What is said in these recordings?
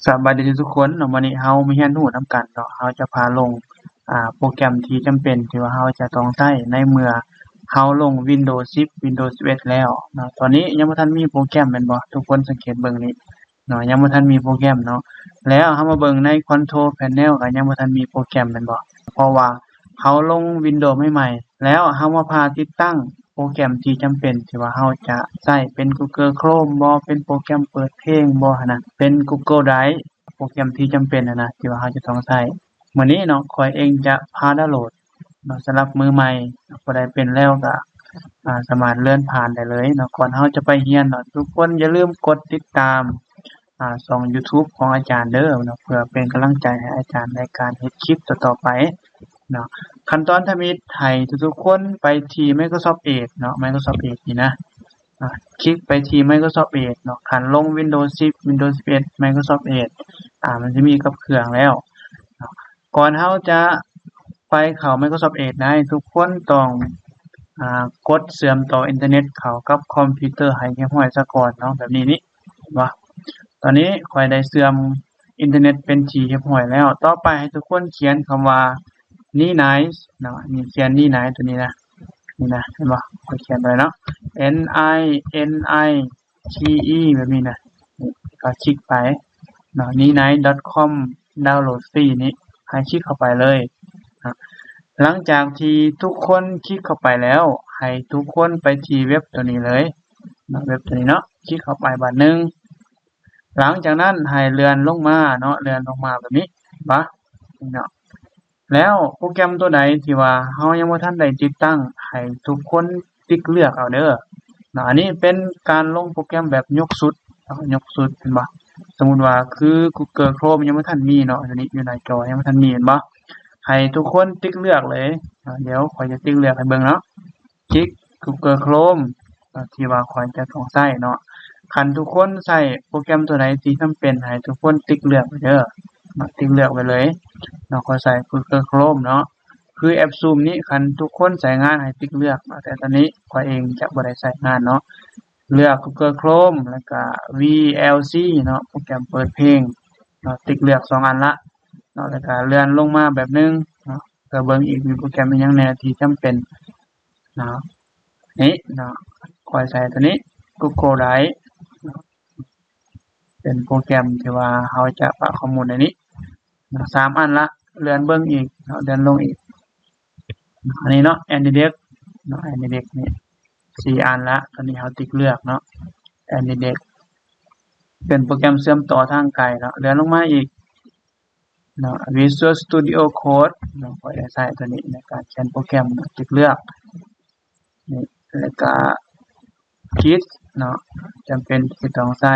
ສະບາຍດີທຸກໆຄົນເນາະ, ມື້ນີ້ເຮົາມາຮຽນຮູ້ນຳກັນເນາະ, ເຮົາຈະພາລົງ ອ່າ ໂປຣແກຣມທີ່ຈຳເປັນທີ່ວ່າເຮົາຈະຕ້ອງໃຊ້ໃນເມື່ອເຮົາລົງວິນໂດສິບ ວິນໂດສິບເອັດແລ້ວເນາະ. ຕອນນີ້ຍັງບໍ່ທັນມີໂປຣແກຣມແມ່ນບໍ່? ທຸກຄົນສັງເກດເບິ່ງນີ້ເນາະ, ຍັງບໍ່ທັນມີໂປຣແກຣມເນາະ. ແລ້ວເຮົາມາເບິ່ງໃນຄອນໂທຣແພນເນວ ກໍຍັງບໍ່ທັນມີໂປຣແກຣມແມ່ນບໍ່? ເພາະວ່າເຮົາລົງວິນໂດໃໝ່ໆ ແລ້ວເຮົາມາພາຕິດຕັ້ງໂປຣແກຣມທີ່ຈຳເປັນທີ່ວ່າເຮົາຈະໃຊ້ ເປັນກູໂກໂຄຣມບໍ ເປັນໂປຣແກຣມເປີດເພງບໍຫັ້ນນະ, ເປັນກູໂກໄດຣຟ໌ ໂປຣແກຣມທີ່ຈຳເປັນຫັ້ນນະ ທີ່ວ່າເຮົາຈະຕ້ອງໃຊ້. ມື້ນີ້ເນາະ ຂ້ອຍເອງຈະພາດາວໂຫຼດເນາະ, ສຳລັບມືໃໝ່ ຜູ້ໃດເປັນແລ້ວກໍ ອາ ສາມາດເລື່ອນຜ່ານໄດ້ເລີຍເນາະ. ກ່ອນເຮົາຈະໄປຮຽນເນາະ ທຸກຄົນຢ່າລືມກົດຕິດຕາມ ອາ ຊ່ອງຢູທູບຂອງອາຈານເດີເນາະ, ເພື່ອເປັນກຳລັງໃຈໃຫ້ອາຈານໃນການເຮັດຄລິບຕໍ່ໆໄປເນາະ. ຂັ້ນຕອນທຳອິດໃຫ້ທຸກໆຄົນໄປທີ່ໄມໂຄຣຊອບເອດເນາະ, ໄມໂຄຣຊອບເອດນີ້ນະ ອາ ຄລິກໄປທີ່ໄມໂຄຣຊອບເອດເນາະ. ຄັນລົງວິນໂດສິບ ວິນໂດສິບເອັດ ໄມໂຄຣຊອບເອດ ອາ ມັນຈະມີກັບເຄື່ອງແລ້ວເນາະ. ກ່ອນເຮົາຈະໄປເຂົ້າໄມໂຄຣຊອບເອດໄດ້ ທຸກຄົນຕ້ອງ ອາ ກົດເຊື່ອມຕໍ່ອິນເຕີເນັດເຂົ້າກັບຄອມພິວເຕີໃຫ້ຮຽບຮ້ອຍຊະກ່ອນເນາະ, ແບບນີ້ນີ້ ເຫັນບໍ່? ຕອນນີ້ຂ້ອຍໄດ້ເຊື່ອມອິນເຕີເນັດເປັນທີ່ຮຽບຮ້ອຍແລ້ວ. ຕໍ່ໄປໃຫ້ທຸກຄົນຂຽນຄຳວ່າ Ninize ເນາະ, ນີ້ຂຽນ Ninize ຕົວນີ້ນະ, ນີ້ນະ ເຫັນບໍ່? ຂ້ອຍຂຽນໄປເນາະ N I N I T E ແບບນີ້ນະ, ນີ້ກໍຄລິກໄປເນາະ ninize.com download free ນີ້ ໃຫ້ຄລິກເຂົ້າໄປເລີຍ. ຫຼັງຈາກທີ່ທຸກຄົນຄລິກເຂົ້າໄປແລ້ວ ໃຫ້ທຸກຄົນໄປທີ່ເວັບຕົວນີ້ເລີຍເນາະ, ເວັບຕົວນີ້ເນາະ, ຄລິກເຂົ້າໄປບາດໜຶ່ງ. ຫຼັງຈາກນັ້ນໃຫ້ເລື່ອນລົງມາເນາະ, ເລື່ອນລົງມາແບບນີ້ ເຫັນບໍ່? ນີ້ເນາະ. ແລ້ວໂປຣແກຣມຕົວໃດທີ່ວ່າເຮົາຍັງບໍ່ທັນໄດ້ຕິດຕັ້ງ ໃຫ້ທຸກຄົນຕິກເລືອກເອົາເດີເນາະ. ອັນນີ້ເປັນການລົງໂປຣແກຣມແບບຍົກຊຸດເນາະ, ຍົກຊຸດ ເຫັນບໍ່? ສົມມຸດວ່າຄື Google Chrome ຍັງບໍ່ທັນມີເນາະ, ຢູ່ນີ້ ຢູ່ໜ້າຈໍຍັງບໍ່ທັນມີ ເຫັນບໍ່? ໃຫ້ທຸກຄົນຕິກເລືອກເລີຍເນາະ. ດຽວຂ້ອຍຈະຕິກເລືອກໃຫ້ເບິ່ງເນາະ. ຄລິກ Google Chrome ທີ່ວ່າຂ້ອຍຈະຕ້ອງໃຊ້ເນາະ. ຄັນທຸກຄົນໃຊ້ໂປຣແກຣມຕົວໃດທີ່ຈຳເປັນ ໃຫ້ທຸກຄົນຕິກເລືອກໄວ້ເດີເນາະ, ຕິກເລືອກໄວ້ເລີຍເນາະ. ຂ້ອຍໃຊ້ Google Chrome ເນາະ, ຄືແອັບ Zoom ນີ້ ຄັນທຸກຄົນໃຊ້ງານໃຫ້ຕິກເລືອກເນາະ, ແຕ່ຕອນນີ້ຂ້ອຍເອງຈະບໍ່ໄດ້ໃຊ້ງານເນາະ. ເລືອກ Google Chrome ແລ້ວກະ VLC ເນາະ, ໂປຣແກຣມເປີດເພງເນາະ, ຕິກເລືອກສອງອັນລະເນາະ, ແລ້ວກະເລື່ອນລົງມາແບບໜຶ່ງເນາະ ເພື່ອເບິ່ງອີກມີໂປຣແກຣມອີ່ຫຍັງແດ່ທີ່ຈຳເປັນເນາະ. ນີ້ເນາະ ຂ້ອຍໃສ່ຕົວນີ້ Google Drive ເນາະ, ເປັນໂປຣແກຣມທີ່ວ່າເຮົາຈະປະຂໍ້ມູນໃນນີ້ເນາະ, ສາມອັນລະ, ເລື່ອນເບິ່ງອີກເນາະ, ເລື່ອນລົງອີກ. ອັນນີ້ເນາະ AnyDesk ເນາະ, AnyDesk ນີ້ ສີ່ອັນລະ, ຕອນນີ້ເຮົາຕິກເລືອກເນາະ AnyDesk ເປັນໂປຣແກຣມເຊື່ອມຕໍ່ທາງໄກເນາະ. ເລື່ອນລົງມາອີກເນາະ Visual Studio Code ເນາະ, ຂ້ອຍໄດ້ໃຊ້ຕົວນີ້ໃນການຂຽນໂປຣແກຣມເນາະ, ຕິກເລືອກນີ້ ແລ້ວກະ Git ເນາະ, ຈຳເປັນທີ່ຕ້ອງໃຊ້.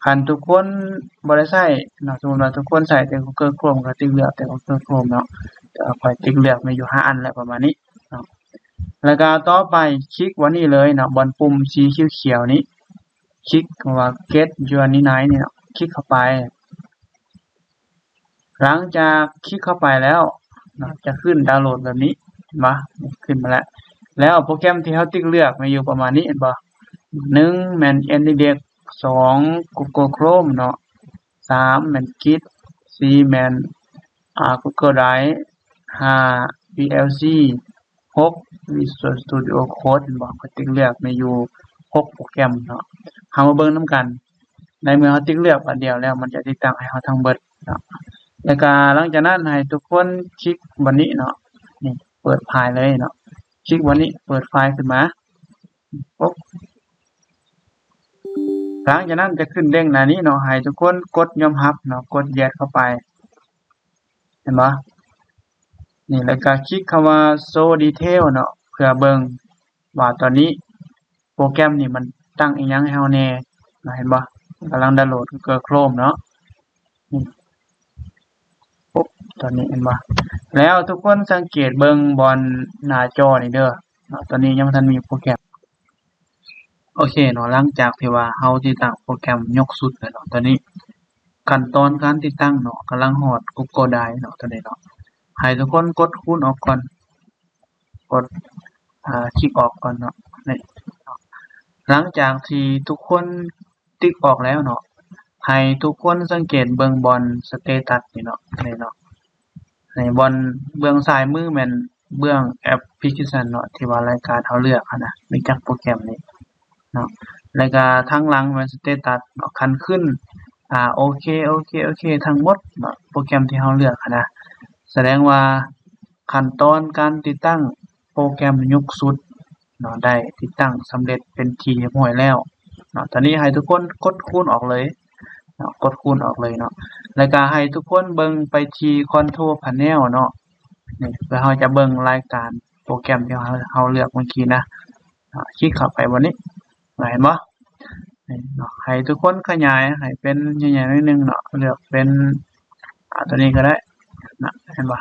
ຄັນທຸກຄົນບໍ່ໄດ້ໃຊ້ເນາະ, ສົມມຸດວ່າທຸກຄົນໃຊ້ແຕ່ Google Chrome ກໍຕິກເລືອກແຕ່ Google Chrome ເນາະ, ແຕ່ວ່າຂ້ອຍຕິກເລືອກມີຢູ່ຫ້າອັນແຫຼະ ປະມານນີ້ເນາະ. ແລ້ວກໍຕໍ່ໄປຄລິກບ່ອນນີ້ເລີຍເນາະ, ບ່ອນປຸ່ມສີຂຽວໆນີ້, ຄລິກຄຳວ່າ Get Your Ninize ນີ້ເນາະ, ຄລິກເຂົ້າໄປ. ຫຼັງຈາກຄລິກເຂົ້າໄປແລ້ວເນາະ, ຈະຂຶ້ນດາວໂຫຼດແບບນີ້ ເຫັນບໍ່? ຂຶ້ນມາແລ້ວ. ແລ້ວໂປຣແກຣມທີ່ເຮົາຕິກເລືອກມີຢູ່ປະມານນີ້ ເຫັນບໍ່? ໜຶ່ງແມ່ນ AnyDesk, ສອງ Google Chrome ເນາະ, ສາມແມ່ນ Git, ສີ່ແມ່ນ ອ່າ Google Drive, ຫ້າ VLC, ຫົກ Visual Studio Code ເຫັນບໍ່? ຂ້ອຍຕິກເລືອກມີຢູ່ຫົກໂປຣແກຣມເນາະ. ເຮົາມາເບິ່ງນຳກັນ, ໃນເມື່ອເຮົາຕິກເລືອກບາດດຽວແລ້ວ ມັນຈະຕິດຕັ້ງໃຫ້ເຮົາທັງເບິດເນາະ. ແລ້ວກະຫຼັງຈາກນັ້ນໃຫ້ທຸກຄົນຄລິກບ່ອນນີ້ເນາະ, ນີ້ ເປີດໄຟລ໌ເລີຍເນາະ, ຄລິກບ່ອນນີ້ ເປີດໄຟລ໌ຂຶ້ນມາ. ປຸບ ຫຼັງຈາກນັ້ນຈະຂຶ້ນເດ້ງໜ້ານີ້ເນາະ, ໃຫ້ທຸກຄົນກົດຍອມຮັບເນາະ, ກົດ Yes ເຂົ້າໄປ. ເຫັນບໍ່? ນີ້ ແລ້ວກໍຄລິກຄຳວ່າ Show Detail ເນາະ, ເພື່ອເບິ່ງວ່າຕອນນີ້ໂປຣແກຣມນີ້ມັນຕັ້ງອີ່ຫຍັງໃຫ້ເຮົາແດ່ເນາະ, ເຫັນບໍ່? ກຳລັງດາວໂຫຼດ Google Chrome ເນາະ. ນີ້ ປຸບ ຕອນນີ້ເຫັນບໍ່? ແລ້ວທຸກຄົນສັງເກດເບິ່ງບ່ອນໜ້າຈໍນີ້ເດີເນາະ, ຕອນນີ້ຍັງບໍ່ທັນມີໂປຣແກຣມ. ໂອເຄເນາະ, ຫຼັງຈາກທີ່ວ່າເຮົາຕິດຕັ້ງໂປຣແກຣມຍົກຊຸດແລ້ວເນາະ, ຕອນນີ້ຂັ້ນຕອນການຕິດຕັ້ງເນາະ ກຳລັງຮອດ Google Drive ເນາະ, ຕອນນີ້ເນາະ ໃຫ້ທຸກຄົນກົດຄູນອອກກ່ອນ, ກົດ ອາ ຄລິກອອກກ່ອນເນາະ. ນີ້ ຫຼັງຈາກທີ່ທຸກຄົນຕິກອອກແລ້ວເນາະ, ໃຫ້ທຸກຄົນສັງເກດເບິ່ງບ່ອນສະເຕຕັດນີ້ເນາະ ນີ້ເນາະ ໃນບ່ອນເບື້ອງຊ້າຍມືແມ່ນເບື້ອງແອັບພລິເຄຊັນເນາະ ທີ່ວ່າລາຍການເຮົາເລືອກຫັ້ນນະ ມີຈັກໂປຣແກຣມນີ້ເນາະ ແລ້ວກະທາງຫຼັງແມ່ນສະເຕຕັດເນາະ ຄັນຂຶ້ນ ອາ ໂອເຄ ໂອເຄ ໂອເຄ ທັງໝົດເນາະ ໂປຣແກຣມທີ່ເຮົາເລືອກຫັ້ນນະ ສະແດງວ່າຂັ້ນຕອນການຕິດຕັ້ງໂປຣແກຣມຍຸກສຸດເນາະ ໄດ້ຕິດຕັ້ງສຳເລັດເປັນທີ່ຮຽບຮ້ອຍແລ້ວເນາະ. ຕອນນີ້ໃຫ້ທຸກຄົນກົດຄູນອອກເລີຍເນາະ ກົດຄູນອອກເລີຍເນາະ ແລ້ວກະໃຫ້ທຸກຄົນເບິ່ງໄປທີ່ຄອນໂທຣພາເນວເນາະ ນີ້ ເພື່ອເຮົາຈະເບິ່ງລາຍການໂປຣແກຣມທີ່ເຮົາ ເຮົາເລືອກເມື່ອກີ້ນະ ອາ ຄລິກເຂົ້າໄປບ່ອນນີ້ ເຫັນບໍ່? ນີ້ເນາະ ໃຫ້ທຸກຄົນຂະຫຍາຍໃຫ້ເປັນໃຫຍ່ໆໜ້ອຍໜຶ່ງເນາະ ເລືອກເປັນ ອາ ຕົວນີ້ກໍໄດ້ນະ ເຫັນບໍ່?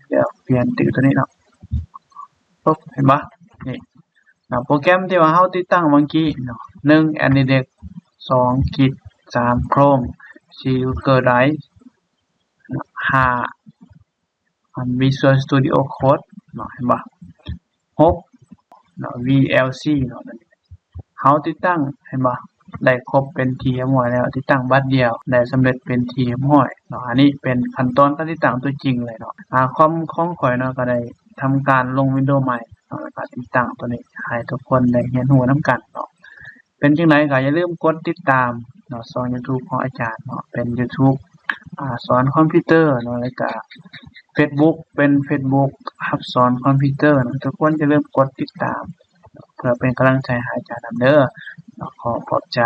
ເລືອກປ່ຽນຕິວຕົວນີ້ເນາະ ປຶບ ເຫັນບໍ່? ນີ້ເນາະ ໂປຣແກຣມທີ່ວ່າເຮົາຕິດຕັ້ງເມື່ອກີ້ເນາະ ໜຶ່ງ ແອນດີເດັກ ສອງ ກິດ ສາມ ໂຄຣມ ສີ່ ກູເກີລໄດຣ ຫ້າ ອັນ ວິຊວນສະຕູດິໂອໂຄດເນາະ ເຫັນບໍ່? ຫົກເນາະ ວີແອລຊີເນາະ ເຮົາຕິດຕັ້ງ ເຫັນບໍ່? ໄດ້ຄົບເປັນທີ່ຮຽບຮ້ອຍແລ້ວ ຕິດຕັ້ງບາດດຽວ ໄດ້ສຳເລັດເປັນທີ່ຮຽບຮ້ອຍເນາະ. ອັນນີ້ເປັນຂັ້ນຕອນການຕິດຕັ້ງຕົວຈິງເລີຍເນາະ. ອາ ຄອມຂອງຂ້ອຍເນາະ ກໍໄດ້ທຳການລົງວິນໂດໃໝ່ເນາະ ແລ້ວກໍຕິດຕັ້ງຕົວນີ້ ໃຫ້ທຸກຄົນໄດ້ຮຽນຮູ້ນຳກັນເນາະ. ເປັນຈັ່ງໃດກໍຢ່າລືມກົດຕິດຕາມເນາະ ຊ່ອງຢູທູບຂອງອາຈານເນາະ ເປັນຢູທູບ ອາ ສອນຄອມພິວເຕີເນາະ ແລ້ວກະເຟສບຸກ ເປັນເຟສບຸກຮັບສອນຄອມພິວເຕີເນາະ. ທຸກຄົນຢ່າລືມກົດຕິດຕາມເນາະ ເພື່ອເປັນກຳລັງໃຈໃຫ້ອາຈານນຳເດີເນາະ. ຂໍຂອບໃຈ.